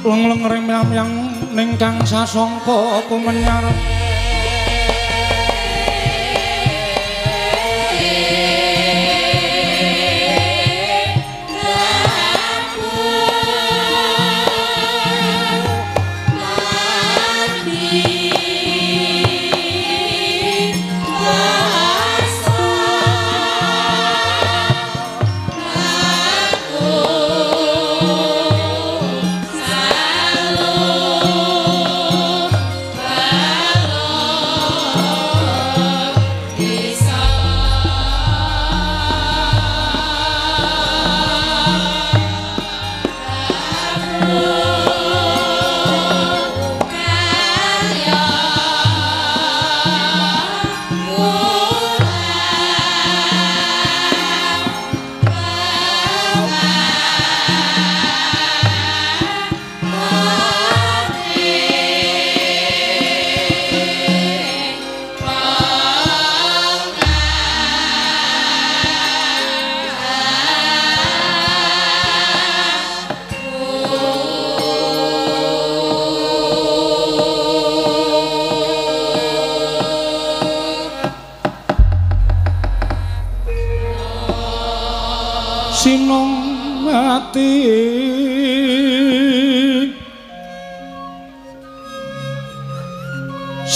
Leng-leng yang ningkang sasongko kumenyar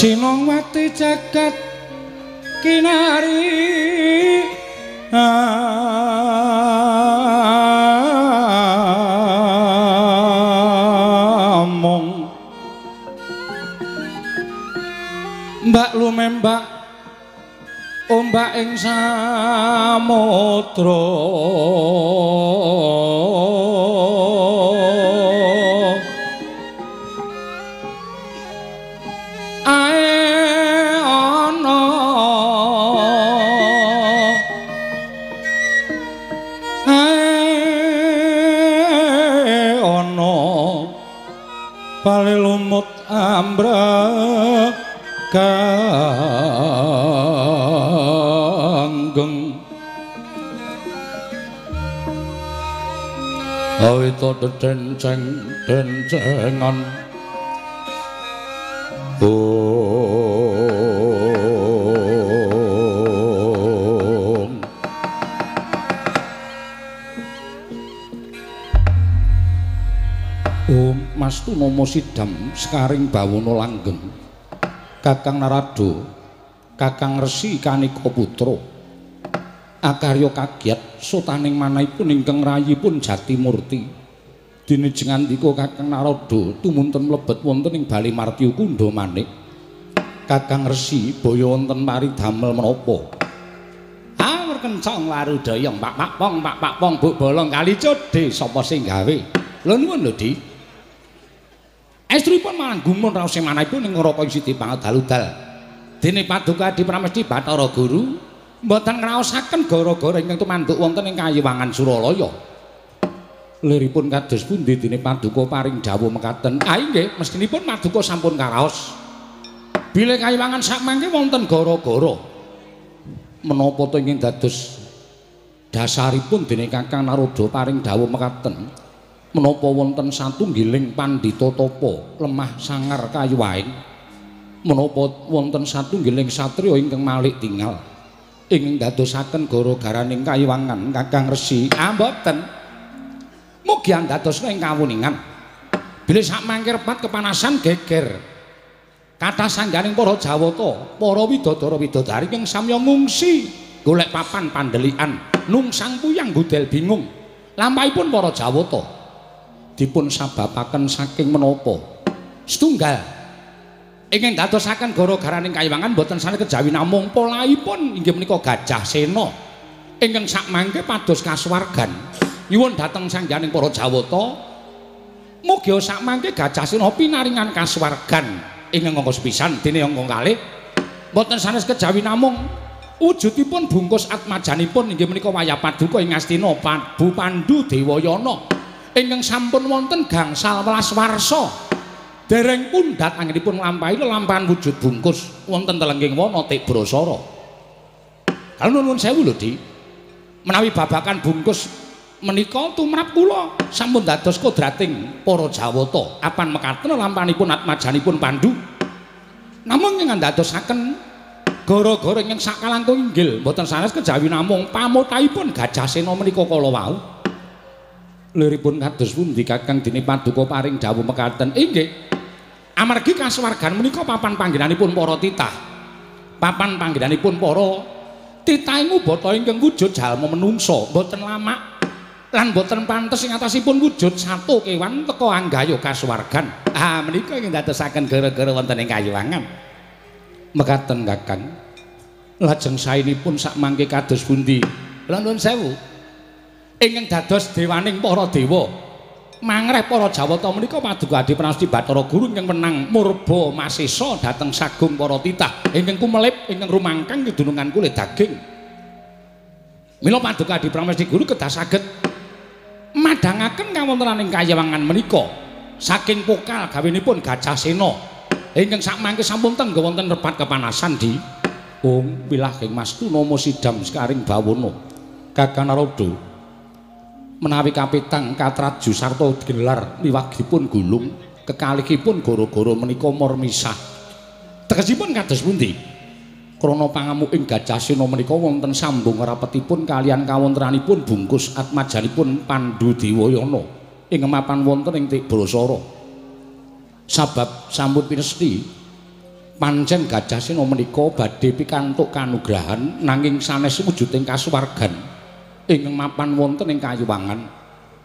Sinongwati jagat kinari among mbak lumembak ombak ing samudra bali lumut ambrek ganggeng awita dedenceng dencengan Om Mas Tunomo Sidam sekaring bawono langgeng Kakang Narada Kakang Resi Kanika Putra akarya kagiat sotaning manahipun ingkang rayipun Jatimurti dene jengandika Kakang Narada tumunten mlebet wonten ing Bali Martya Kundha Manik Kakang Resi baya wonten pari damel menapa? Awur kencong warudaya pak pak pong pak pak pong buk bolong kali codhe sapa sing gawe? Lho nuwun lho Di. Estripun malah gumun raos manahipun ing neraka siti pangadal-udal. Dene Paduka Adi Pramesti Bathara Guru mboten ngraosaken gara-gara ingkang tumanduk wonten ing Kayiwangan Suralaya. Liripun kados pundi dene Paduka paring dawuh mekaten? Ah inggih, mestinipun Paduka sampun karaos. Bilih Kayiwangan sakmangke wonten gara-gara menapa to ingkang dados dasaripun dene Kakang Narada paring dawuh mekaten? Menapa wonten satunggiling pandhita tapa lemah sangar kayuwaing? Menapa wonten satunggiling satriya ingkang malik tingal ingkang dadosaken gara-garaning Kayiwangan Kakang Resi? Ah mboten. Mugi andadosna ing kawuningan. Bilih sakmangke repat kepanasan geger. Kathah sangganing para Jawata, para widodara widodari ingkang samya ngungsi golek papan pandhelikan, nungsang puyang gudel bingung. Lampahipun para Jawata dipun sababaken saking menapa? Setunggal ingkang dadosaken gara-garaning Kayiwangan boten sanes kejawi namung polahipun inggih menika Gajah Sena ingkang sakmangke pados kasuwargan. Nyuwun dhateng sangganing para Jawata, mugi sakmangke Gajah Sena pinaringan kasuwargan ingkang angka sepisan dene angka kalih boten sanes kejawi namung wujudipun bungkus atmajanipun inggih menika wayah paduka ing Ngastina Prabu Pandu Dewayana ingkang sampun wonten gangsal welas warsa dereng pundhat anggenipun nglampahi lelampahan wujud bungkus wonten telengging wana Tibrasara. Kalau nuwun sewu lho Di, menawi babakan bungkus menika tumrap kula sampun dados kodrating para Jawata apan mekaten lampanipun atmajanipun Pandu. Namung ingkang dadosaken gara-gara ingkang sakalangkung inggil mboten sanes kejawi namung pamotahipun Gajah Sena menika kala wau. Liripun kados pundi Kakang dene Paduka paring dawuh mekaten? Inggih. Amargi kasuwargan menika papan panggenanipun para titah. Papan panggenanipun para titah ing ubata ingkang wujud jalma menungsa, mboten lamak lan boten pantes ing atasipun wujud sato kewan teka anggaya kasuwargan. Ah menika ingkang dadosaken gara-gara wonten ing Kayiwangan. Mekaten Kakang. Lajeng saenipun sakmangke kados pundi? Lha nuwun sewu. Ingkang dados dewaning para dewa mangreh para Jawata menika Paduka Adi Pramesti Bathara Guru ingkang wenang murba masesa dhateng sagung para titah ingkang kumelip ingkang rumangkang kedunungan kulit daging. Mila Paduka Adi Pramesti Guru kedah saged madhangaken kawontenaning Kayiwangan menika saking pokal gawinipun Gajah Sena ingkang sakmangke sampun tengga wonten repat kepanasan di Ong wilahing mastuna sidam sekaring bawana. Kakang Narada menawi kapitang katraju sarta gelar liwagipun gulung kekalihipun gara-gara menika mor misah. Tegesipun kados pundi? Krana pangamuking Gajah Sena menika wonten sambung rapetipun kaliyan kawontenanipun bungkus atmajanipun Pandu Dewayana ing mapan wonten ing Tibrasara. Sabab sampun pinesti pancen Gajah Sena menika badhe pikantuk kanugrahan nanging sanes wujuding kasuwargan ing mapan wonten ing Kayiwangan,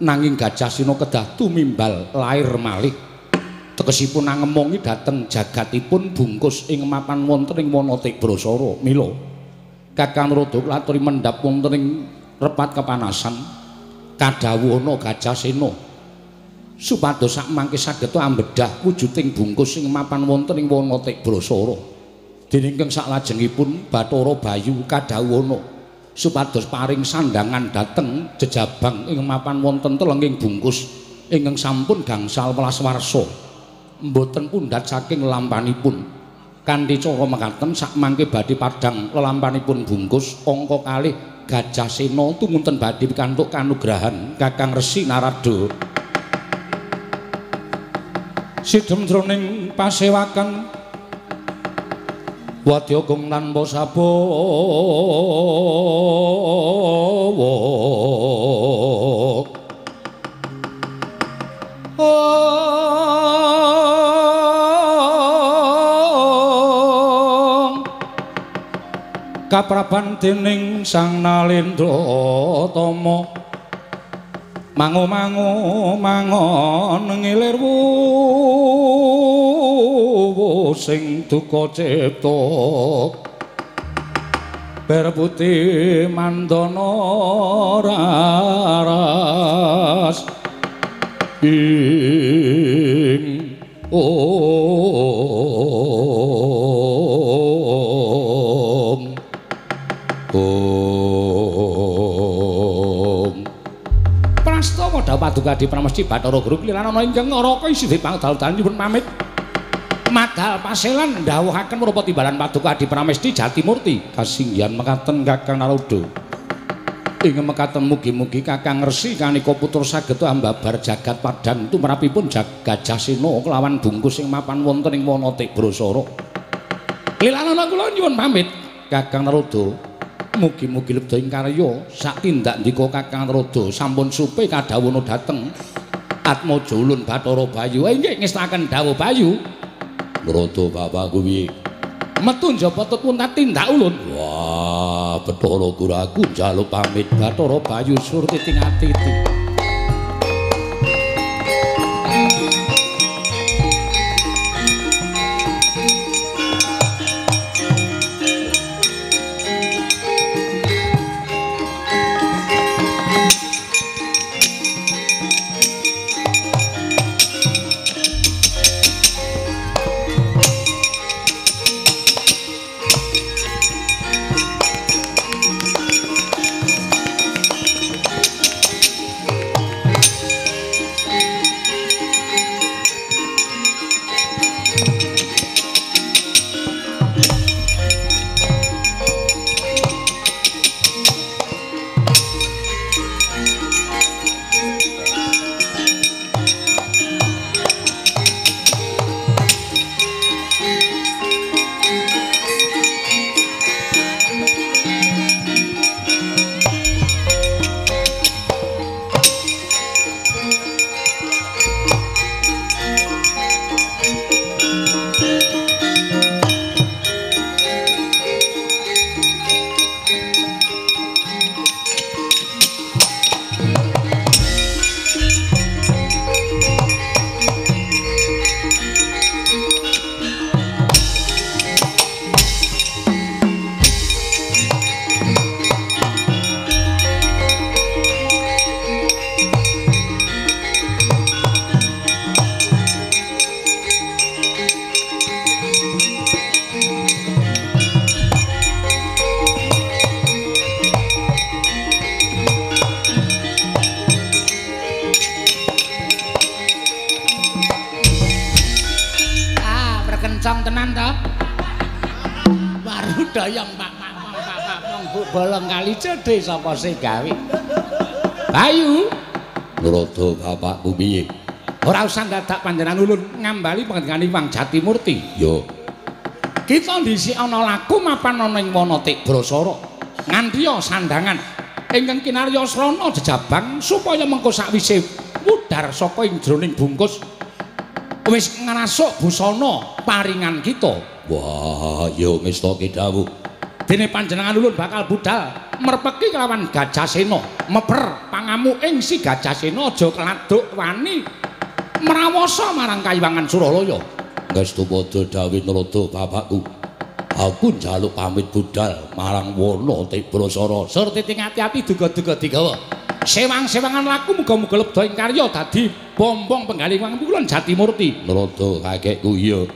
nanging Gajah Sena kedah tumimbal lair malih. Tegesipun angemongi dhateng jagatipun bungkus ing mapan wonten ing wana Tibrasara. Mila Kakang Narada laturi mendhap wonten ing repat kepanasan kadhawuhana Gajah Sena supados sakmangke saged ambedhah wujuding bungkus ing mapan wonten ing wana Tibrasara. Dene ingkang saklajengipun Bathara Bayu kadhawuhana supados paring sandhangan dhateng jejabang ing mapan wonten telenging bungkus ingkang sampun gangsal welas warsa mboten pundhat saking lelampanipun. Kanthi cara mekaten sakmangke badhe padhang lelampanipun bungkus angka kalih Gajah Sena tumunten badhe pikantuk kanugrahan Kakang Resi Narada. Sidhem jroning pasewakan wadya gong tanpa sabawa. Kapraban dening Sang Nalendra Tama Mangu-mangu mangon ngilir wuwu sing duka cipta ber putih mandana raras ing om om. Prastawa dawuh paduka Adi Pramesti Bathara Guru klilan ana ingkang ngaraka isih pangdal-dalan nyuwun pamit. Madal paselan ndhawuhaken menapa timbalan paduka Adi Pramesti Jatimurti kasinggihan mekaten Kakang Narada. Ing mekaten mugi-mugi Kakang Resi Kanika Putra saged ambabar jagat padhang tumrapipun Gajah Sena kelawan bungkus ing mapan wonten ing wana Tibrasara. Klilanana kula nyuwun pamit Kakang Narada. Mugi-mugi lebda ing karya sak tindak ndika Kakang Narada sampun supe kadhawuhna dhateng Atmaja ulun Bathara Bayu. Inggih ngestaken dawuh Bayu. Narada bapakku piye? Metu njaba tut puntat tindak ulun. Wah, Bathara Guru aku njaluk pamit. Bathara Bayu surti ting ati-ati. Kencang tenan to. Waru doyong Pak Pak Pak Pak monggo bolong kali cedhe sapa sing gawe. Bayu. Narada bapakku piye? Ora usah dadak panjenengan ulun ngambali pangendikane Wang Jatimurti. Yo. Kita dhisik ana laku mapan ana ing wana Tibrasara. Ngantiya sandangan ingkang kinarya srana jejabang supaya mengko sakwise mudhar saka ing jroning bungkus wis ngrasuk busana paringan kita. Wah, yo ngestoke dawuh. Dene panjenengan ulun bakal budal merpeki kelawan Gajah Sena, meper pangamu ing si Gajah Sena aja keladuk wani mrawasa marang kayiwangan Suralaya. Ngestu padha dawuh Narada bapakku. Aku njaluk pamit budal marang wana Tibrasara. Surti ting ati-ati duga-duga digawa. Sewang-sewangan laku muga-muga lebda ing karya dadi bombong penggalih wang kulon Jatimurti. Narada kakekku iya.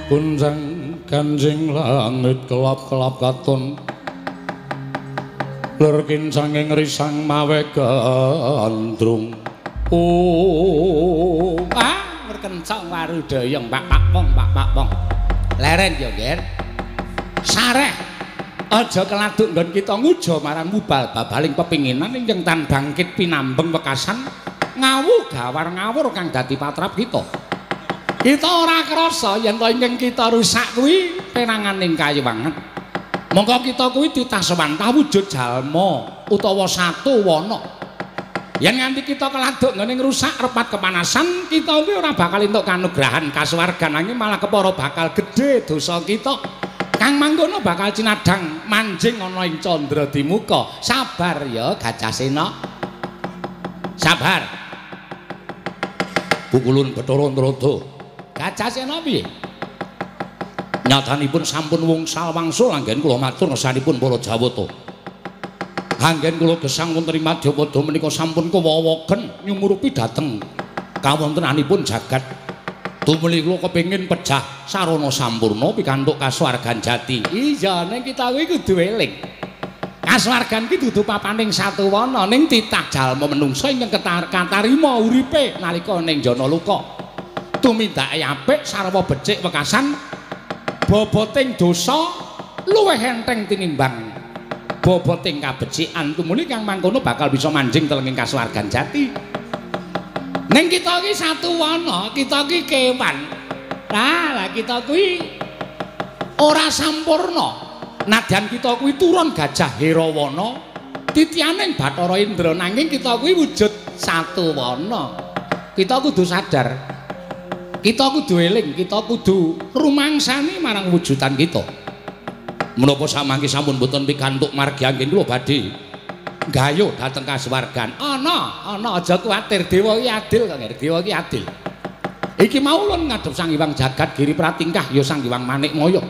Gunjang ganjing langit kelap-kelap katon lir kincanging risang mawe gandrung. Oh, ah, merkencong warudayang pak pak pong pak pak pong. Leren ya, Ger. Sareh aja keladuk nggon kita nguja marang mubal babaling pepinginan ingkang tan bangkit pinambeng wekasan ngawu gawar ngawur kang dadi patrap kita. Kita ora krasa yen to ingkang kita rusak kuwi peranganing kayuwangan. Mongko kita kuwi titah sewantah wujud jalma utawa satu wana. Yen nganti kita keladuk nggone ngrusak repat kepanasan, kita kuwi ora bakal entuk kanugrahan kasuwargan nanging malah kepara bakal gedhe dosa kita. Kang mangkono bakal cinadhang manjing ana ing candra dimuka. Sabar ya Gajah Sena. Sabar. Pukulun Bathara Narada. Gajah Sena piye? Nyatanipun sampun wungsal wangsul anggen kula matur ngersanipun para Jawata. Anggen kula gesang wonten ing madyapada menika sampun kewowoken nyumurupi dhateng kawontenanipun jagat. Tumuli kula kepengin pejah sarana sampurna pikantuk kasuwargan jati. Iya, ning kita kuwi kudu eling. Kasuwargan ki dudu papaning satuwana ning titah jalma menungsa ingkang katarima uripe nalika ning jana loka. Tumindake apik sarwa becik wekasan boboting dosa luwih enteng tinimbang boboting kabecikan. Tumuli kang mangkono bakal bisa manjing telenging kasuwargan jati. Ning kita iki satuwana, kita iki kewan. Lah kita kuwi ora sampurna. Nadyan kita kuwi turun Gajah Herawana, titianing Bathara Indra, nanging kita kuwi wujud satuwana. Kita kudu sadar. Kita kudu eling, kita kudu rumangsani marang wujudan kita. Menapa samangke sampun boten pikantuk margi anggen kula badhe gayuh dhateng kasuwargan. Ana, ana aja kuwatir, dewa iki adil kok, dewa iki adil. Iki mau ulun ngadhep Sang Hyang Jagat Giri Pratingkah ya Sang Hyang Manikmaya.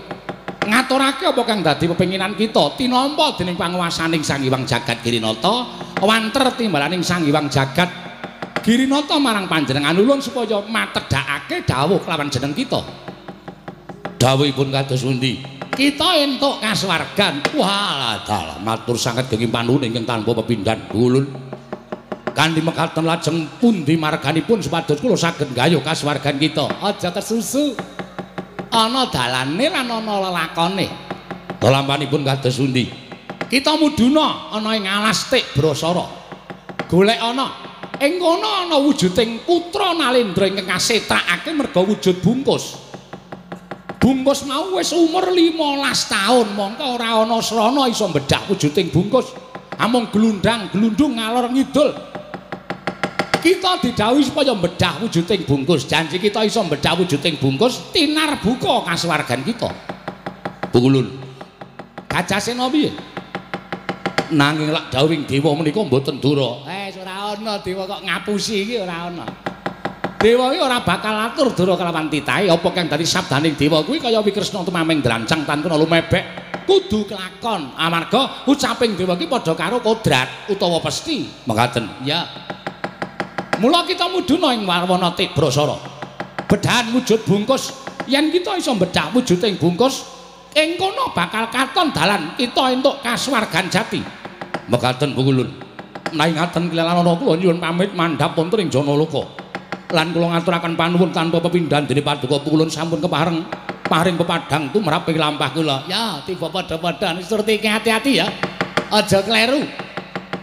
Ngaturake apa kang dadi pepenginan kita tinampa dening panguwasaning Sang Hyang Jagat Girinata, wanter timbalaning Sang Hyang Jagat Girinata marang panjenengan ulun supaya matedhakake dawuh kelawan jeneng kita. Dawuhipun kados pundi? Kita entuk kasuwargan. Wah, dalah matur sanget genging panuwun ingkang tanpa pepindhan ulun. Kanthi mekaten lajeng pundi marganipun supados kula saged gayuh kasuwargan kita. Aja kesusu. Ana dalane lan ana lelakone. Lelampanipun kados pundi? Kita mudhuna ana ing alas Tik Brasara. Golek ana ing kono ana wujuding putra Nalendra ingkang kasetrakake merga wujud bungkus. Bungkus mau wis umur 15 taun, mongko ora ana srana iso mbedhah wujuding bungkus. Amung glundang-glundung ngalor ngidul. Kita didhawuhi supaya mbedhah wujuding bungkus. Janji kita iso mbedhah wujuding bungkus, tinar buka kasuwargan kita. Pungulun. Gajah Sena piye? Nanging lak dawuhing dewa menika mboten dura. Ora ana dewa kok ngapusi iki ora ana. Dewa iki ora bakal atur dura kelawan titahe. Apa kang dadi sabdaning dewa kuwi kaya Wikresna tumaming drancang tanpa lumebek kudu kelakon. Amarga ucaping dewa iki padha karo kodrat utawa pesti. Mekaten. Ya. Mula kita mudhuna ing warwana Tik Brasara. Bedhahan wujud bungkus. Yen kita iso mbedhah wujuding bungkus, ing kono bakal katon dalan kita entuk kasuwargan jati. Mekaten Pungulun. Menawi ngaten kilalana kula nyuwun pamit mandhap wonten ing Janaloka. Lan kula ngaturaken panuwun tanpa pepindhan dene paduka Pungulun sampun kepareng paring pepadhang tumrap ing lampah kula. Ya, tiba padha-padha surti ati-ati ya. Aja kleru.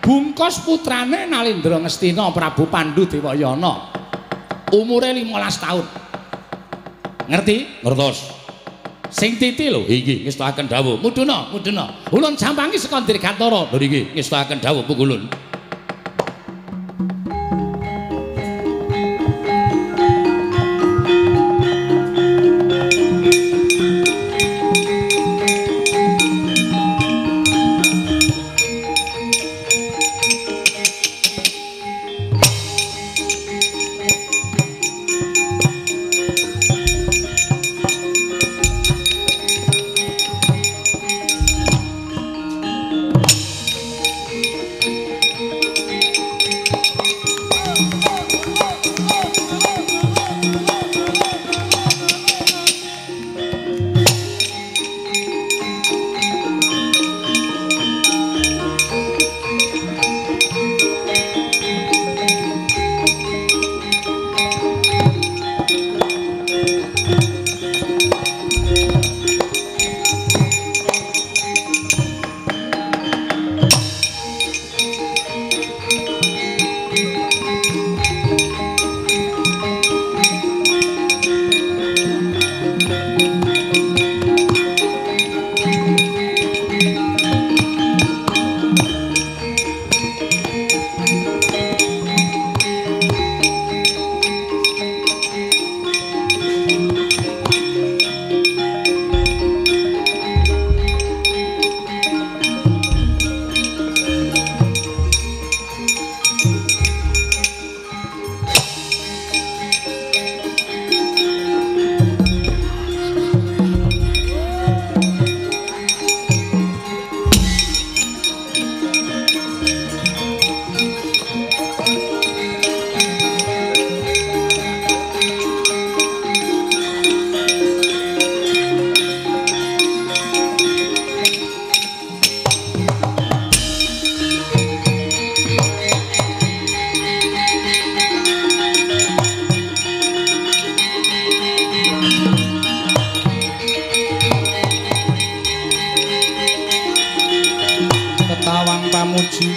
Bungkus putrane Nalendra Ngastina Prabu Pandu Dewayana. Umure 15 taun. Ngerti? Ngertos. Sing titi lho. Inggih, ngestakaken dawuh. Mudhuna, mudhuna. Ulun sampangi saka Dirgantara. Lho nggih, ngestakaken dawuh Pungulun. Aji.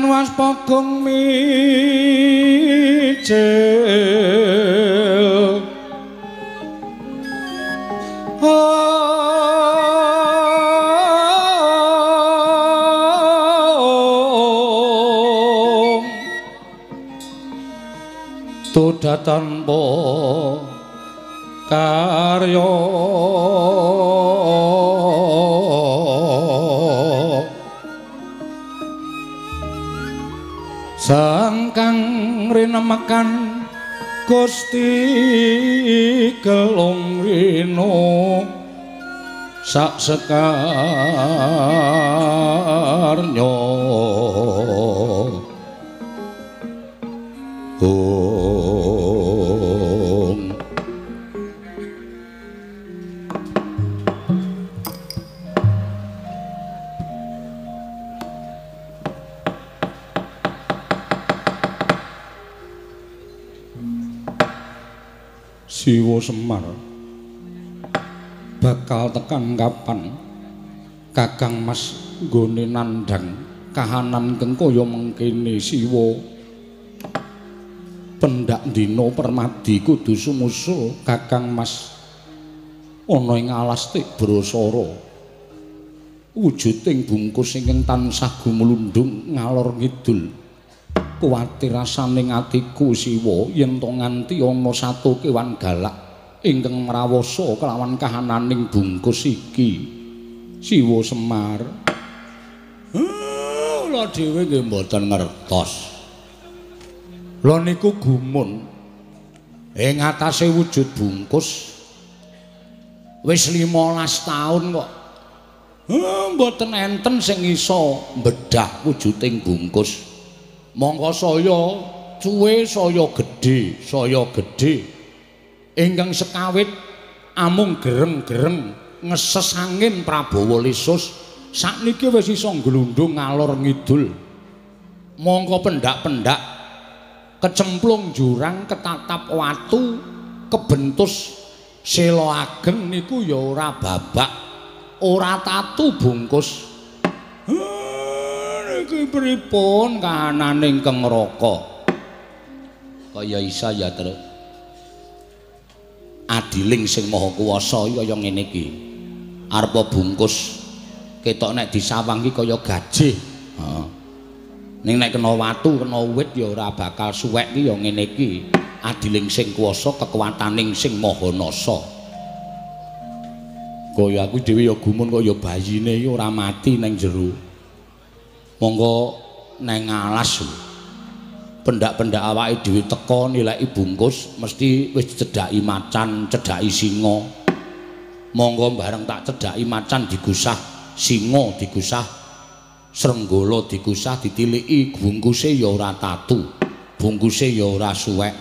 Waspagung mijil om toda tanpa karya sangkang rinemekan Gusti Gelung Rino sak sekarnya. Om Siwa Semar bakal tekan kapan Kakang Mas nggone nandhang kahanan kang kaya mengkene Siwa. Pendak dina permadi kudu sumusul Kakang Mas ana ing alas Tibrasara. Wujuding bungkus ingkang tansah gumlundung ngalor ngidul. Kuwatir rasaning atiku Siwa yen to nganti ana satu kewan galak ingkang mrawasa kelawan kahananing bungkus iki. Siwa Semar, kula dhewe nggih mboten ngertos. Lha niku gumun ing atase wujud bungkus wis 15 taun kok mboten enten sing iso mbedah wujuding bungkus. Mongko saya cuwe saya gedhe, saya gedhe. Ingkang sekawit amung gereng-gereng ngeses angin Prabawa Lesus sakniki wis iso nglundung ngalor ngidul. Mongko pendak-pendak kecemplung jurang ketatap watu kebentus sela ageng niku ya ora babak, ora tatu bungkus. Iki pripun kahanane ingkang neraka? Kaya isa ya, Truk. Adiling sing maha kuwasa kaya ngene iki. Arepa bungkus ketok nek disawang iki kaya gajih. Heeh. Ning nek kena watu, kena wit ya ora bakal suwek iki ya ngene iki. Adiling sing kuwasa kekuwataning sing maha nasa. Kaya aku dhewe ya gumun kaya bayine iki ora mati nang jero. Monggo neng alas pendak-pendak awake dhewe teka nilai bungkus mesti wis cedhaki macan, cedhaki singa. Monggo bareng tak cedhaki macan digusah singa, digusah srenggala, digusah ditiliki bungkuse ya ora tatu, bungkuse ya ora suwek.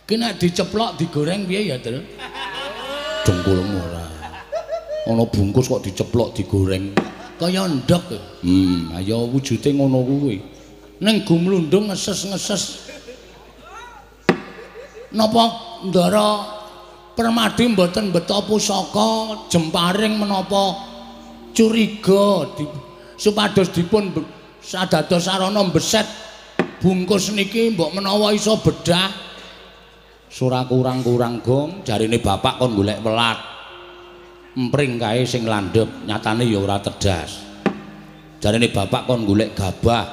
Ki nek diceplok digoreng piye ya, Tru? Dengkulmu ora. Ana bungkus kok diceplok digoreng. Kaya ndhog. Ayo wujude ngono kuwi. Ning gumlundung ngeses-ngeses. Napa Ndara Permadi mboten beto pusaka jemparing menapa curiga supados dipun sadados sarana beset bungkus niki mbok menawa iso bedah. Ora kurang-kurang gong jarine bapak kon golek welat. Empring kae sing landhep nyatane ya ora tedas. Jarine bapak kon golek gabah.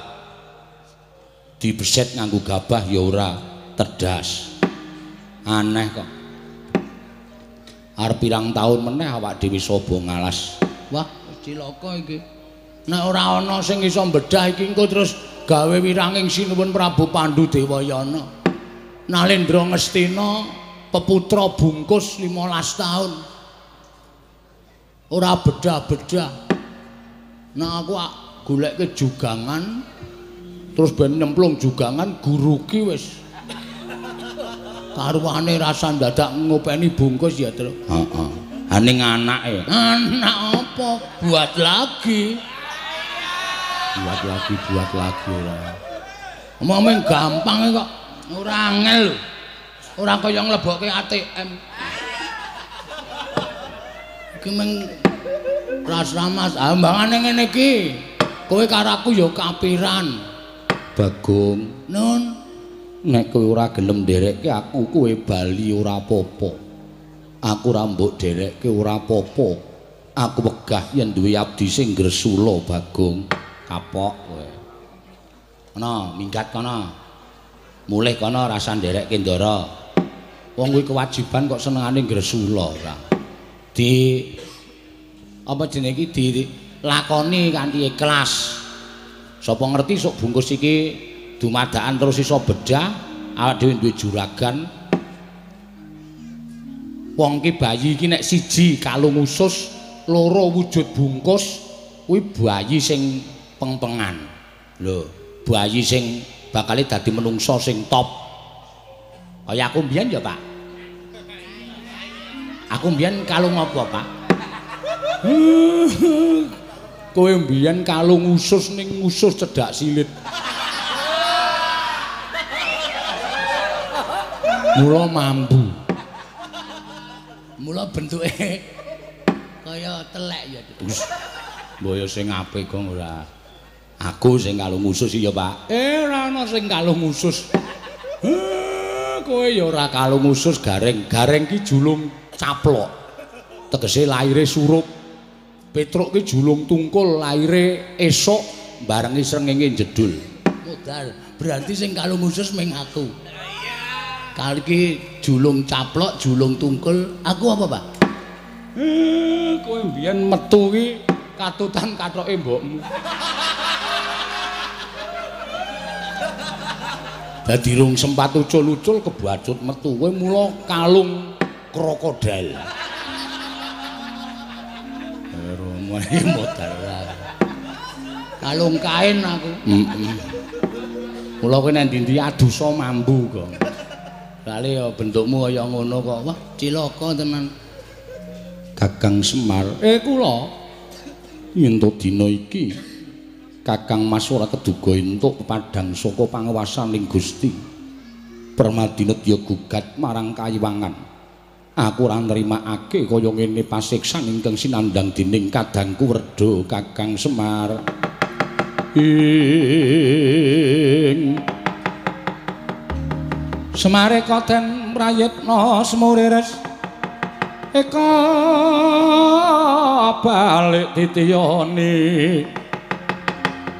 Dibeset nganggo gabah ya ora tedas. Aneh kok. Arep pirang taun meneh awak dhewe sobo ngalas. Wah, cilaka iki. Nek ora ana sing iso mbedah iki engko terus gawe wiranging Sinuwun Prabu Pandu Dewayana. Nalendra Ngastina peputra bungkus 15 taun. Ora bedah-bedah. Nek aku golekke jugangan terus ben nyemplung jugangan guruki wis. Karuane rasa ndadak ngopeni bungkus ya, Tru. Heeh. Ha ning anake. Anak apa? Buat lagi. Buat lagi, buat lagi ora. Omong gampang kok. Ora angel lho. Ora kaya nglebokke ATM. Iki meng ras-ramas. Ah mbangane ngene iki. Kowe karo aku ya kapiran. Bagong, Nun. Nek kowe ora gelem nderekke aku, kowe bali ora apa-apa. Aku ora mbok derekke ora apa-apa. Aku wegah yen duwe abdi sing gresula, Bagong. Kapok kowe. Kono, minggat kono. Mulih kono rasa nderekke Ndara. Wong kuwi kewajiban kok senengane gresula ora. Di apa jenenge iki dilakoni kanthi ikhlas. Sapa ngerti sok bungkus iki dumadakan terus iso bedah, awak dhewe duwe juragan. Wong ki bayi iki nek siji kalung usus, loro wujud bungkus, kuwi bayi sing pengpengan. Lho, bayi sing bakale dadi menungsa sing top. Kaya aku mbiyen ya, Pak. Aku mbiyen kalung apa, Pak? Kowe mbiyen kalung usus ning usus cedhak silit. Mula mambu. Mula bentuke kaya telek ya. Mbok ya sing apik kok ora. Aku sing kalung usus ya, Pak. Ora ana sing kalung usus. Kowe ya ora kalung usus gareng. Gareng ki julung caplok. Tegese laire surup. Petruk ki julung tungkul laire esuk barengi srengenge jedul. Modal. Berarti sing kalung usus ming aku. Kali iki julung caplok, julung tungkul, aku apa, Pak? Kowe mbiyen metu ki katutan kathoke mbokmu. Dadi rung sempat ucul-ucul kebacut metu. Kowe mula kalung krokodil. Romo iki modal. Kalung kain aku. Heeh. Mula kowe nang ndi-ndi adusa mambu kok. Lale ya bentukmu kaya ngono kok. Wah, cilaka tenan. Kakang Semar, kula entuk dina iki Kakang Mas ora keduga entuk pepadang saka panguwasaning Gusti. Permadi nedya gugat marang kayiwangan. Aku ora nrimakake kaya ngene pasiksan ingkang sinandhang dening kadangku Werda Kakang Semar. Ing Semare koten prayitna semurires eka balik titiyane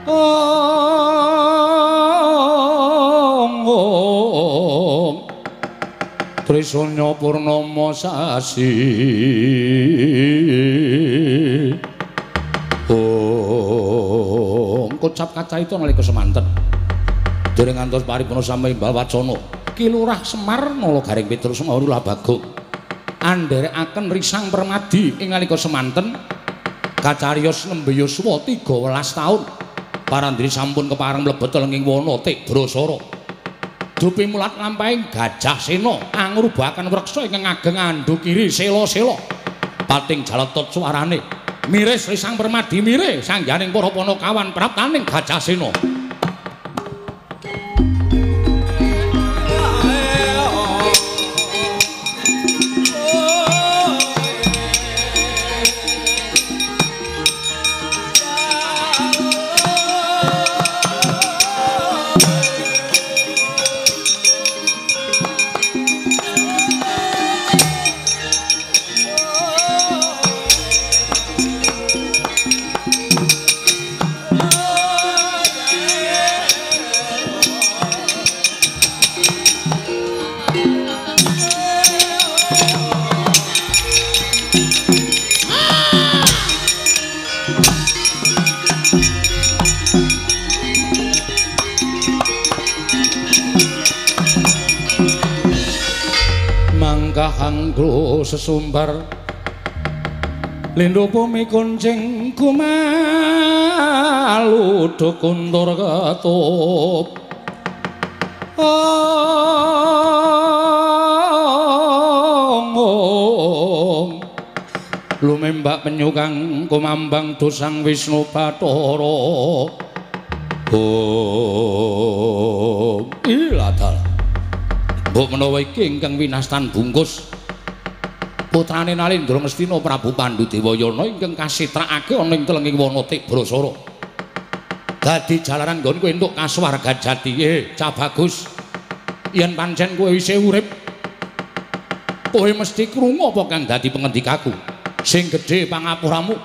ong Trisanya purnama sasi ong kocap kacaita nalika semanten dereng ngantos paripurna samimbal wacana Ki Lurah Semar Nala Gareng Petruk Semar Lurah Bagong andherekaken Risang Permadi ing nalika semanten kacariyos nembe yuswa 13 taun parandene sampun kepareng mlebet ing wana Tibrasara. Dupi mulat lampahing Gajah Sena angrubahaken wreksa ingkang ageng andukiri sela-sela pating jaletot suarane miris Risang Permadi mire sangganing para panakawan praptaning Gajah Sena. Anggo sesumbar lindho bumi kuncing kumalu kuntur ketup. Ong lumembak penyu kang kumambang dosang Wisnu Bathara. Om iladal. Mbok menawa iki ingkang winastan bungkus putrane Nalendra Ngastina Prabu Pandhu Dewayana ingkang kasitrakake ana ing telenging wana Tibrasara. Dadi jalaran nggon kowe entuk kasuwargan jati. Cah bagus. Yen pancen kowe isih urip, kowe mesti krungu apa kang dadi pengendikaku. Sing gedhe pangapuramu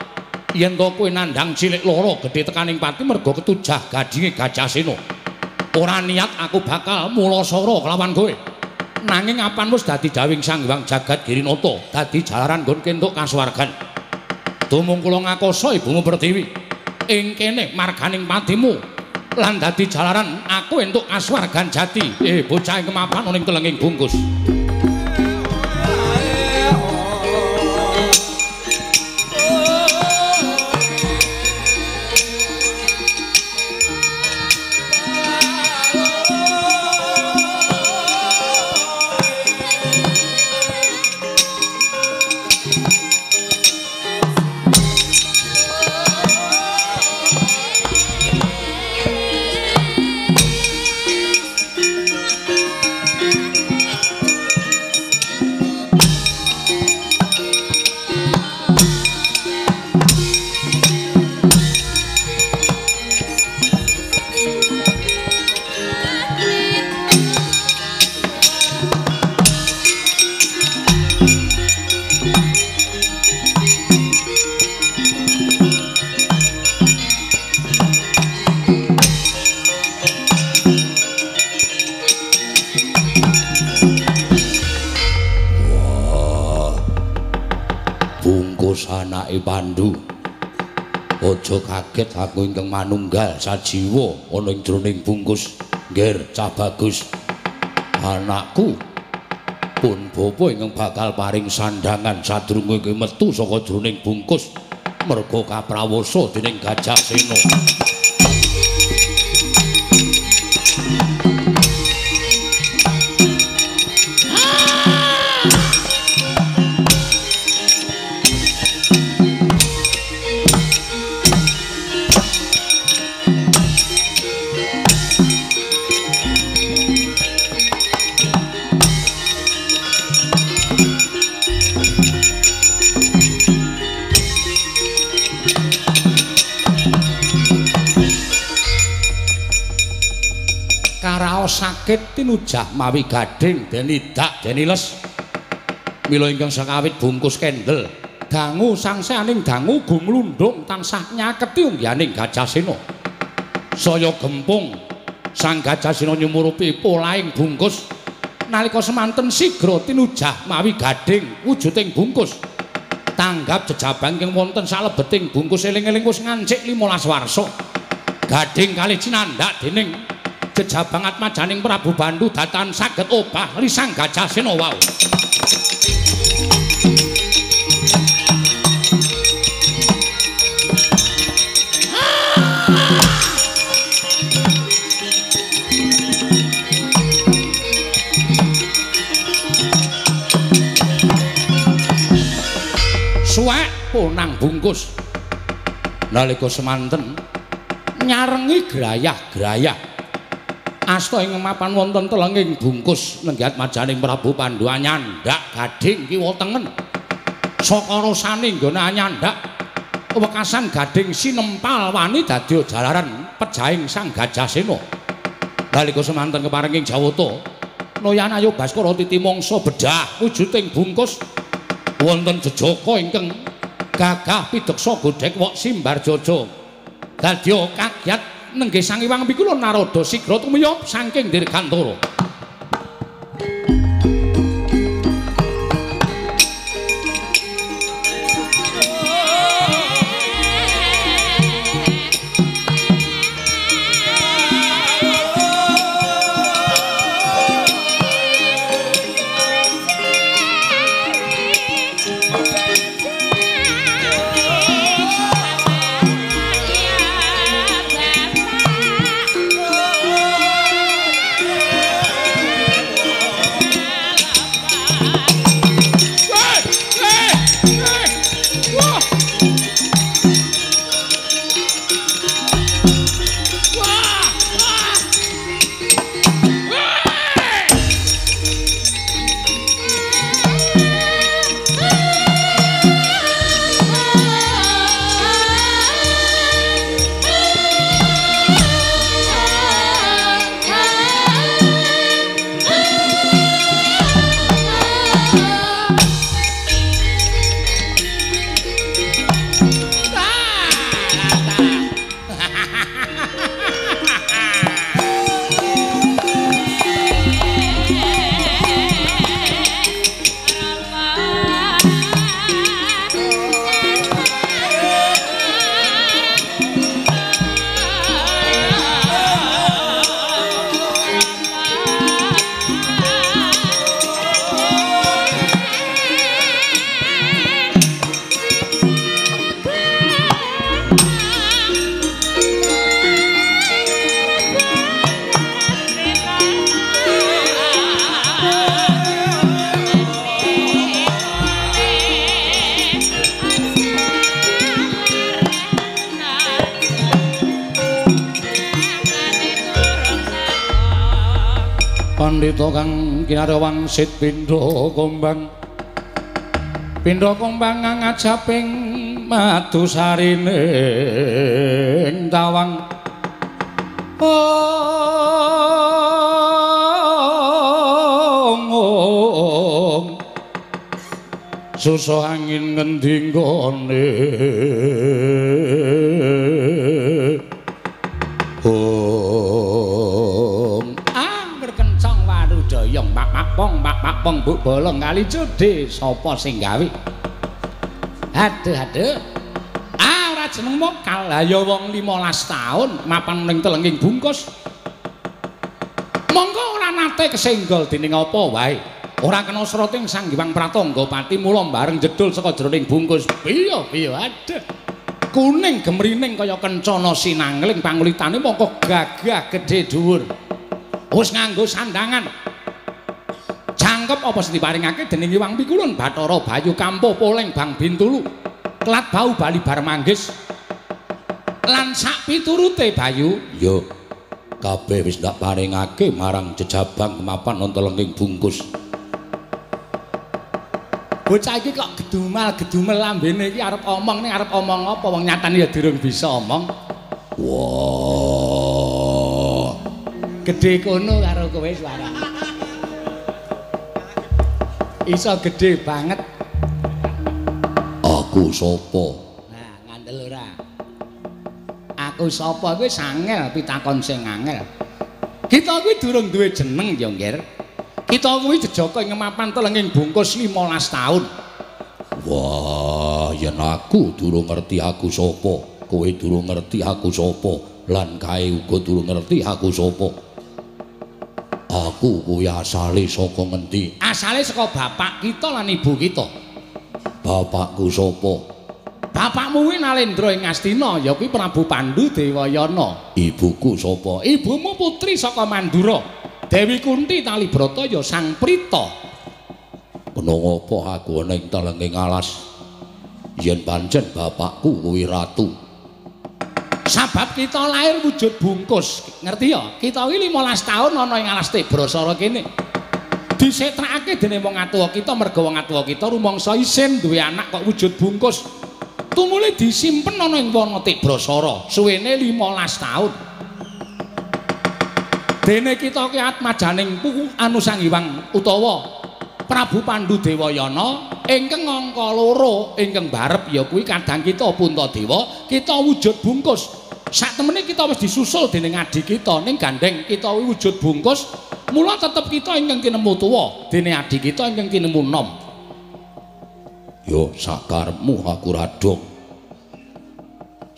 yen to kowe nandhang cilik lara gedhe tekaning pati merga ketujah gadinge Gajah Sena. Ora niat aku bakal mulasara kelawan kowe. Nanging apan wis dadi dawing Sang Hyang Jagat Girinata, dadi jalaran nggon kentuk kasuwargan. Tumung kula ngakoso ibumu Pertiwi ing kene marganing patimu lan dadi jalaran aku entuk kasuwargan jati. Bocah ing kemapan ana ing telenging bungkus. Anake Pandhu, aja kaget aku ingkang manunggal sajiwa ana ing jroning bungkus. Ngger cah bagus, anakku pun bapa ingkang bakal paring sandhangan sadurunge kowe metu saka jroning bungkus merga kaprawasa dening Gajah Sena. Sakit tinujah mawi gading deni dak deni les. Mila ingkang sakawit bungkus kendel dangu sangsaning dangu gumlundung tansah nyaketi unggihaning Gajah Sena. Saya gempung sang Gajah Sena nyumurupi polahing bungkus. Nalika semanten sigra tinujah mawi gading wujuding bungkus. Tanggap jejabang ingkang wonten salebeting bungkus eling-eling wis ngancik 15 warsa. Gading kalih cinandhak dening jejabang atmajaning Prabu Bandhu datan saged obah risang Gajah Sena wau. Suwek ponang bungkus. Nalika semanten nyarengi grayah-grayah asta ing mapan wonten telenging bungkus nenggihat majaning Prabu Pandhu anyandhak gading kiwa tengen. Saka rasane nggone anyandhak wekasan gading sinempal wani dadi jalaran pejahing Sang Gajah Sena. Nalika semanten keparenging Jawata Noyan Ayu Baskara titi mangsa bedah wujuding bungkus wonten jejaka ingkang gagah pideksa godhek wok simbar jaja. Dadya kagyat nenggih Sang Hyang Pikula Narada sigra tumiyop saking dirgantara. Pandhita kang kinarya wangsit pindha kumbang. Pindha kumbang ngajaping madu sarine tawang. Ong suso angin ngendi nggone. Ong ah berkencang warudayang mak-makpong mak-makpong buk bolong kali jodhe sapa sing gawe. Aduh aduh. Ah ora jeneng mokal. Lah ya wong 15 taun mapan ning telenging bungkus. Monggo ora nate kesenggol dening apa wae. Ora kena srating Sang Hyang Pratangga Pati mula bareng jedul saka jroning bungkus. Piye piye aduh. Kuning gemrining kaya kencana sinangling pangulitane mongko gagah gedhe dhuwur. Wis nganggo sandangan. Jangkep apa sing diparingake dening Hyang Pikulun Bathara Bayu Kampuh Poleng Bang Bintulu. Klat bau bali bar manggis. Lan sak piturute Bayu, yo kabeh wis ndak paringake marang jejabang mapan nang telenging bungkus. Bocah iki kok gedumal-gedumel lambene iki arep omong ning arep omong apa wong nyatane ya durung bisa omong. Wah. Gedhe kono karo kowe suarane. Iso gedhe banget. Aku sapa? Nah, ngandel ora. Aku sapa kuwi sangel pitakon sing angel. Kita kuwi durung duwe jeneng ya, Ngger. Kita kuwi jejaka ing mapan telenging bungkus 15 taun. Wah, yen aku durung ngerti aku sapa, kowe durung ngerti aku sapa, lan kae uga durung ngerti aku sapa. Aku kuwi asale saka ngendi? Asale saka bapak kita lan ibu kita. Bapakku sapa? Bapakmu kuwi Nalendra ing Astina, ya kuwi Prabu Pandu Dewayana. Ibuku sapa? Ibumu putri saka Mandura. Dewi Kunti Talibrata ya Sang Prita. Kena ngapa aku ana ing telenging alas? Yen pancen bapakku kuwi ratu. Sabab kita lahir wujud bungkus, ngerti ya? Kita iki 15 taun ana ing alas Tibrasara kene. Disetrakake dening wong atuwa kita merga wong atuwa kita rumangsa isin duwe anak kok wujud bungkus. Tumule disimpen ana ing wana Tibrasara suwene 15 taun. Dene kita ki atmajaning puku anu Sang Hyang utawa Prabu Pandu Dewayana ingkang angka loro ingkang barep ya kuwi kadang kita Puntadewa kita wujud bungkus. Saktemene kita wis disusul dening adi kita ning gandeng kita wujud bungkus, mula tetep kita ingkang tinemu tuwa dene adi kita ingkang tinemu nom. Yo sakarepmu aku radong.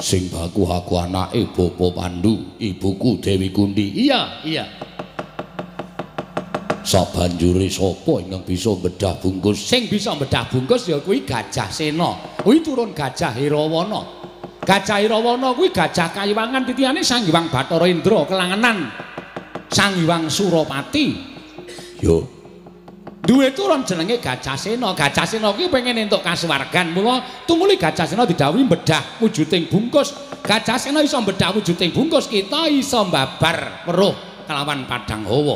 Sing baku aku anake Bapa Pandu, ibuku Dewi Kunti. Iya, iya. Sabanjure sapa ingkang bisa bedah bungkus? Sing bisa bedah bungkus ya kuwi Gajah Sena. Kuwi turun Gajah Hirawana. Gajah Hirawana kuwi gajah kayiwangan titihane Sang Hyang Bathara Indra kelangenan Sang Hyang Surapati. Yo. Duwe turun jenenge Gajah Sena. Gajah Sena kuwi pengen entuk kasuwargan. Mula tumuli Gajah Sena didhawuhi bedah wujuding bungkus. Gajah Sena iso bedah wujuding bungkus, kita iso mbabar weruh kelawan padang hawa.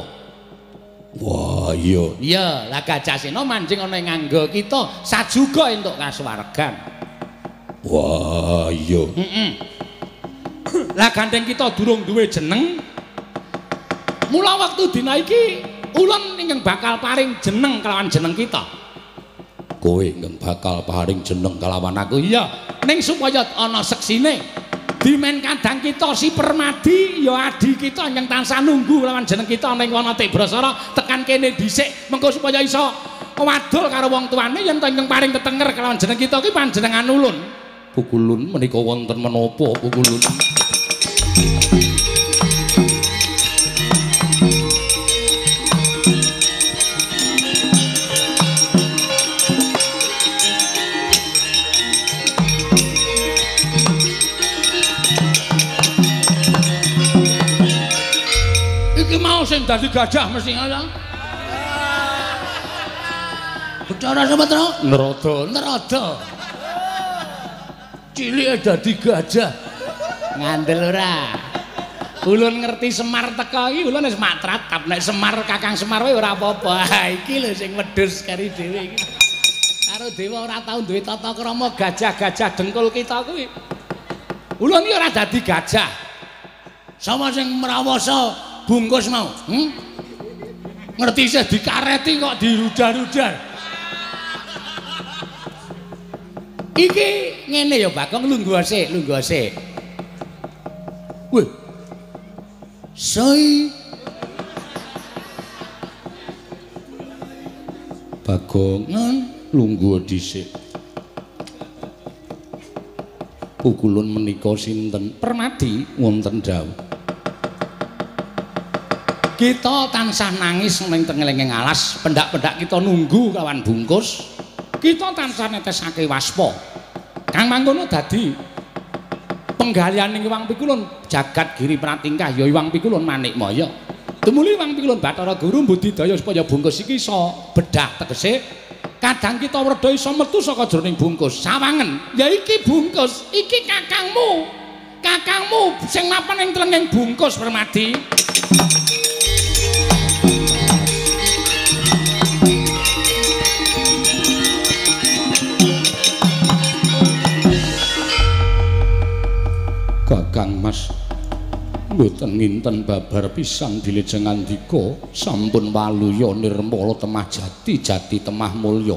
Wah, iya. Iya, lah Gajah Sena manjing ana ing angga kita sajuga entuk kasuwargan. Wah, iya. Heeh. Lah gandeng kita durung duwe jeneng. Mula wektu dina iki ulun ingkang bakal paring jeneng kelawan jeneng kita. Kowe ingkang bakal paring jeneng kelawan aku. Iya, ning supaya ana seksine. Dimen kadang kita si Permadi ya adi kita ingkang tansah nunggu lawan jeneng kita ning wana Tibrasara tekan kene dhisik mengko supaya iso wadul karo wong tuane yen to ingkang paring tetenger kelawan jeneng kita ki panjenengan ulun. Pukulun menika wonten menapa pukulun? Iki mau sing dadi gajah mesti ngono. Bathara Sumetra Narada, Narada. Cilike dadi gajah. Ngandel ora? Ulun ngerti Semar teka iki ulun wis matratap nek Semar Kakang Semar wae ora apa-apa. Ha iki lho sing wedhus kari dhewe iki. Karo dewa ora tau duwe tata krama gajah-gajah dengkul kita kuwi. Ulun iki ora dadi gajah. Sapa sing mrawasa bungkus mau? Ngerti isih dikareti kok dirudar-rudar. Iki ngene ya Bagong, lungguh sik, lungguh sik. Wih. Soi. Bagong, lungguh dhisik. Pukulun menika sinten? Permadi wonten dawuh. Kita tansah nangis ning tengelenging alas, pendak-pendak kita nunggu kawan bungkus. Kita tansah netesake waspa. Kang mangkono dadi penggalian ing Iwang Pikulun jagat giri pratingkah ya Iwang Pikulun Manikmaya. Tumuli Iwang Pikulun Bathara Guru mbudidaya supaya bungkus iki iso bedah tegese kadang kita werda iso metu saka jroning bungkus. Sawangen, ya iki bungkus, iki kakangmu. Kakangmu sing mapan ing tlenging bungkus Permadi. Kakang Mas mboten nginten babar pisan dilejeng ngandika sampun waluya nirmala temah jati jati temah mulya.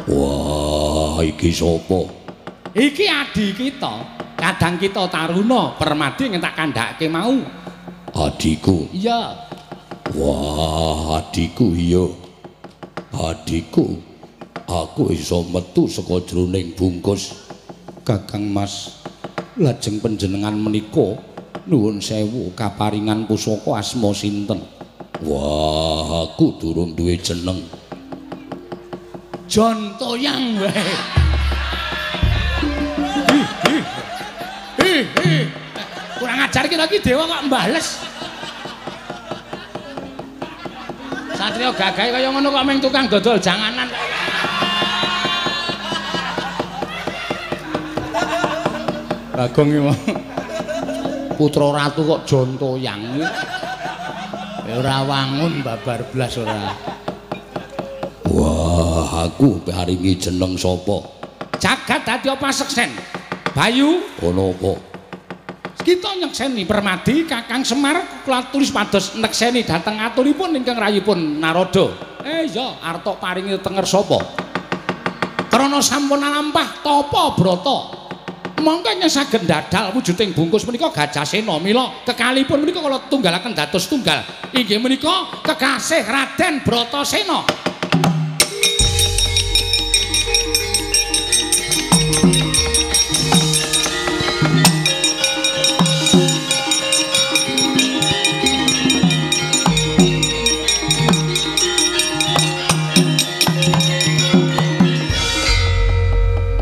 Wah, iki sapa? Iki adi kita, kadang kita Taruna Permadi ngentak kandhake mau. Adiku. Iya. Wah, adiku iya. Adiku, aku iso metu saka jroning bungkus. Kakang Mas, lajeng panjenengan menika nuwun sewu kaparingan pusaka asma sinten? Wah, aku durung duwe jeneng. Jon Toyang wae. Kurang ajar kita iki dewa kok mbales. Satria gagahe kaya ngono kok mung tukang dodol janganan. Bagong iki putra ratu kok Jon Toyang. Ya ora wangun babar blas ora. Wah, aku paringi jeneng sapa? Jagat dadi apa seksen? Bayu ana apa? Kita nyekseni Permadi Kakang Semar kula tulis pados nekseni dhateng aturipun ingkang rayipun Narada. Iya, arta paringi tenger sapa? Krana sampun alampah tapa brata. Mongko saged ndadal wujuding bungkus menika Gajahsena mila kekalipun menika kula tunggalaken dados tunggal inggih menika kekasih Raden Bratasena.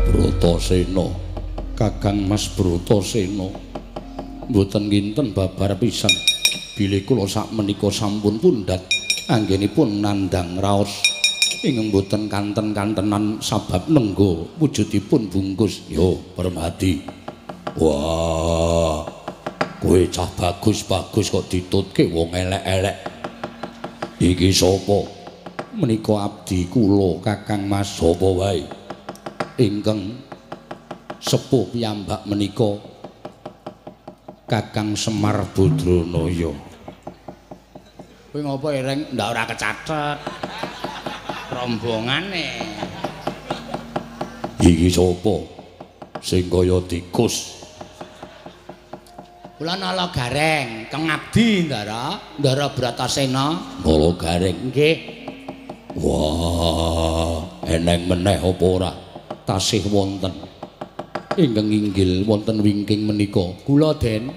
Bratasena, Kakang Mas Bratasena, mboten nginten babar pisan bilih kula sakmenika sampun pundhat anggenipun nandhang raos ingkang mboten kanten-kantenan sabab nengga wujudipun bungkus. Yo Permadi, wah kowe cah bagus-bagus kok ditutke wong elek-elek. Iki sapa? Menika abdi kula Kakang Mas. Sapa wae? Ingkang sepuh piyambak menika Kakang Semar Badranaya. Kowe ngopo ereng ndak ora kecathet rombongane. Iki sapa sing kaya tikus? Kula Nala Gareng, kang abdi Ndara, Ndara Bratasena. Nala Gareng nggih. Wah, eneng meneh apa ora? Tasih wonten ingkang inggil wonten wingking menika. Kula Den.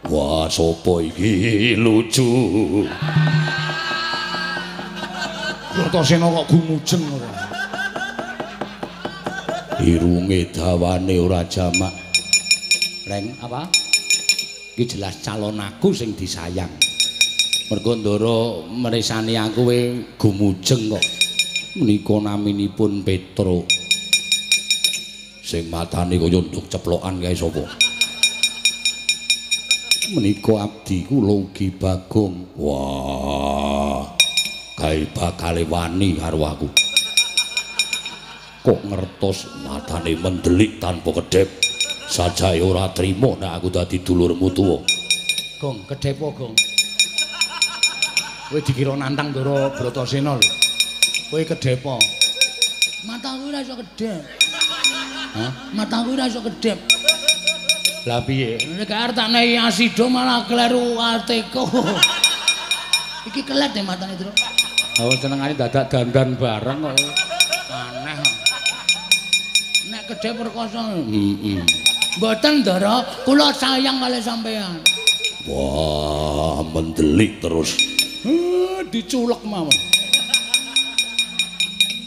Wah, sapa iki lucu. Bratasena kok gumujeng ora. Irunge dawane ora jamak. Reng apa? Iki jelas calon aku sing disayang. Mergo Ndara mresani aku we gumujeng kok. Menika naminipun Petruk. Sing matane kaya nduk ceplokan kae sapa? Menika abdi kula ugi Bagong. Wah, gawe bakale wani karo aku. Kok ngertos matane mendelik tanpa kedhep. Sajae ora trima nek aku dadi dulurmu tuwa. Gong, kedhepo, Gong. Kowe dikira nantang Ndara Bratasena lho. Kowe kedhepo. Mataku ora iso kedhep. Hah? Mataku ora iso kedhep. Lah piye? Nek arep tak nehi asido malah kleru ateko. Iki kelet e matane, Tru. Ha wong senengane dadak dandan bareng kok. Aneh. Nek kedhep perkosa. Heeh. Mboten, Ndara, kula sayang kalih sampean. Wah, mendelik terus. Diculek mawon.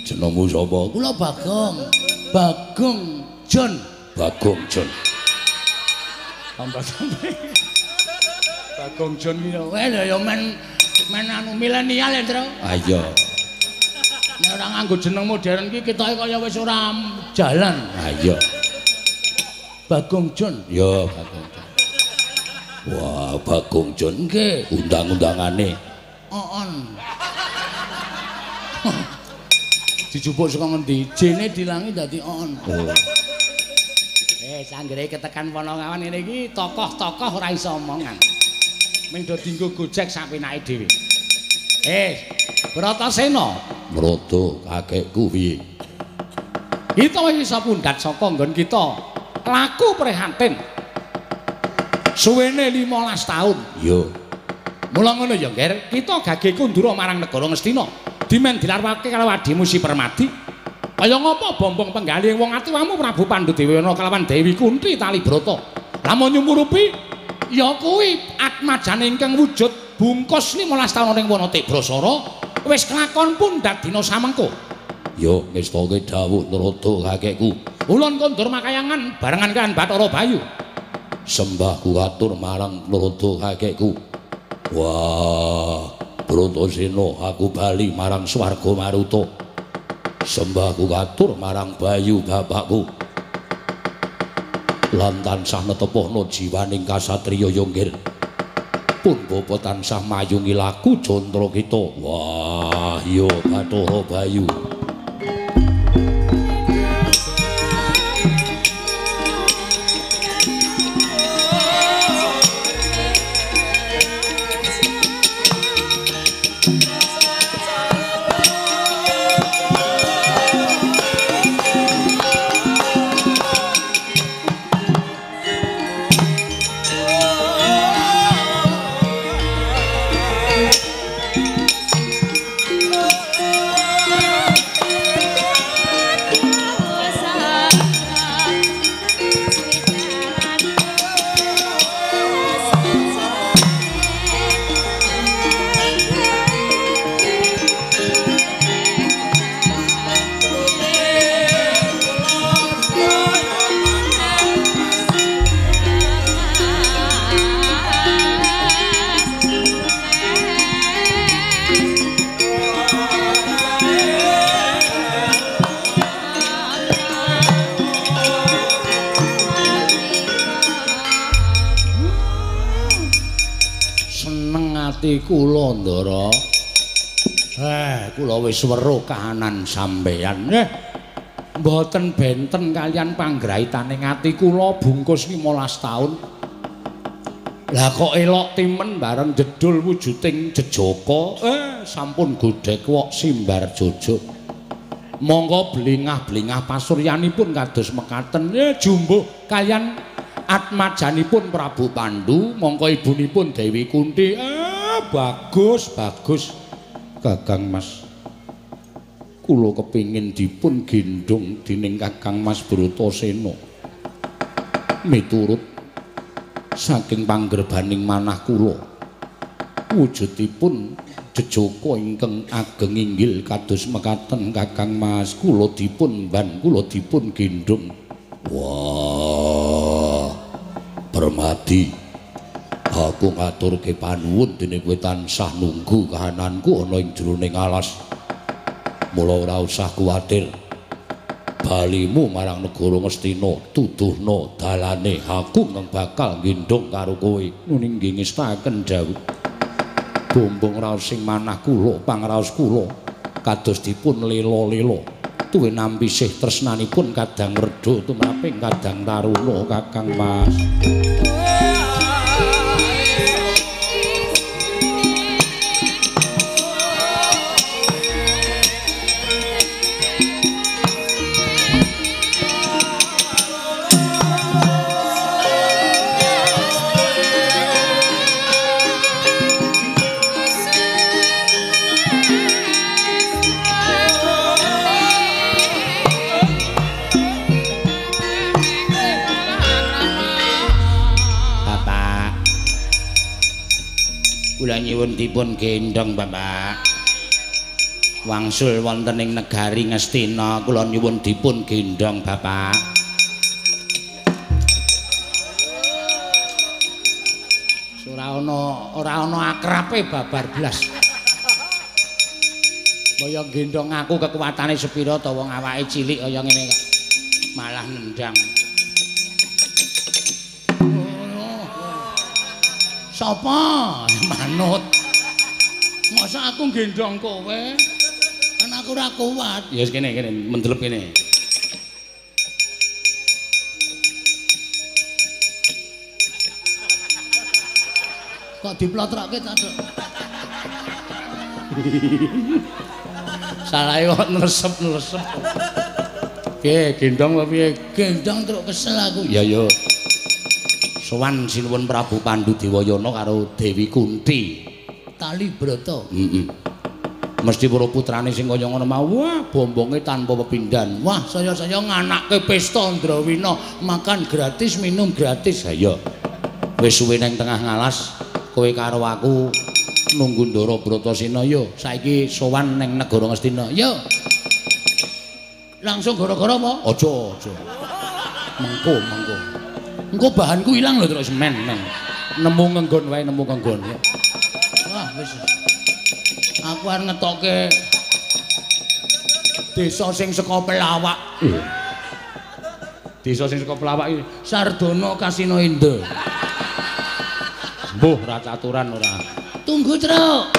Jenengmu sapa? Kula Bagong. Bagong John. Bagong John. Tambah sampe. Bagong John ki ya weh ya men anu milenial ya, Tru. Ah iya. Nek ora nganggo jeneng modern ki ketoke kaya wis ora jalan. Ah iya. Bagong John. Ya, Bagong John. Wah, Bagong John. Nggih. Undang-undangane. On. Dijupuk saka ngendi? Jene dilangi dadi on. Oh. Sanggere ketekan Panangawan ngene iki tokoh-tokoh ora iso omongan. Ming do dienggo gojek sapenake dhewe. Bratasena, Mrada kakekku piye? Kita wis iso pundhat saka nggon kita. Laku prihatin. Suwene 15 taun. Iya. Mula ngono ya, Nger, kita gage kundura marang negara Ngastina. Dimen dilarwake karo adimu Si Permadi. Kaya ngapa bombong penggalih wong atuwamu Prabu Pandhu Dewana kelawan Dewi Kunti Talibrata. Lamun nyumurupi ya kuwi atmajane ingkang wujud bungkus 15 taun ning wana Tibrasara wis kelakon pundhat dina samengko. Ya ngestake dawuh Narada kakekku. Ulun kondur makayangan barengan kan Bathara Bayu. Sembahku katur marang Narada kakekku. Wah, Bratasena aku bali marang swarga Maruta. Sembahku katur marang Bayu bapakku. Lan tansah netepohna jiwaning kasatriya Yonggir. Pun bapa tansah mayungi laku jantra kita. Wah, ya Bathara Bayu. Kula Ndara. Kula wis weruh kahanan sampeyan. Mboten benten kalian panggraitaning ati kula bungkus 15 taun. Lah kok elok timen bareng jedul wujuding jejaka. Sampun godhek wok simbar jojo. Monggo blingah-blingah pasuryanipun kados mekaten. Jumbuh kalian atmajanipun Prabu Pandu, mongko ibunipun Dewi Kunti. Bagus, bagus. Kakang Mas. Kula kepingin dipun gendhong dening Kakang Mas Bratasena. Miturut saking panggerbaning manah kula, wujudipun jejaka ingkang ageng inggil kados mekaten Kakang Mas, kula dipun ban, kula dipun gendhong. Wah, Permadi, aku ngaturke panuwun dene kowe tansah nunggu kahananku ana ing jroning alas. Mula ora usah kuwatir. Balimu marang negara Ngastina, tuduhna dalane aku nang bakal nggendhong karo kowe. Nuni nggih ngestaken dawuh. Bombong raos sing manah kula, pangraos kula kados dipun lela-lela. Tuwe nampi sih tresnanipun kadang werda tumraping kadang taruna Kakang Mas. Kula nyuwun dipun gendhong Bapak. Wangsul wonten ing negari Ngastina kula nyuwun dipun gendhong Bapak. Ora ana akrabe babar blas. Kaya gendhong aku kekuatane sepira ta wong awake cilik kaya ngene kok malah nendang. Sapa? Manut. Masa aku gendhong kowe? Kan aku ora kuat. Ya wis kene kene mendelep kene. Kok diplotrokke ta, Dok? Salahe kok nresep-nresep. Piye gendhong apa piye? Gendhong truk kesel aku. Ya ya. Sowan sinuwun Prabu Pandu Dewayana karo Dewi Kunti. Tali brata. Heeh. Mesti para putrane sing kaya ngono mau, wah bombonge tanpa pepindhan. Wah, saya-saya nganake pesta Ndrawina, makan gratis, minum gratis. Ha iya. Wis suwe nang tengah ngalas, kowe karo aku nunggu Ndara Bratasena yo. Saiki sowan nang negara Ngastina. Yo. Langsung gara-gara apa? Aja, aja. Mengko, mengko. Engko bahanku ilang lho terus men men. Nemu ngenggon wae, nemu ngenggon. Wah, wis. Aku arep ngetoke desa sing saka pelawak. Desa sing saka pelawak iki Sardono Kasino Indo. Mbuh ra caturan ora. Tunggu, Truk.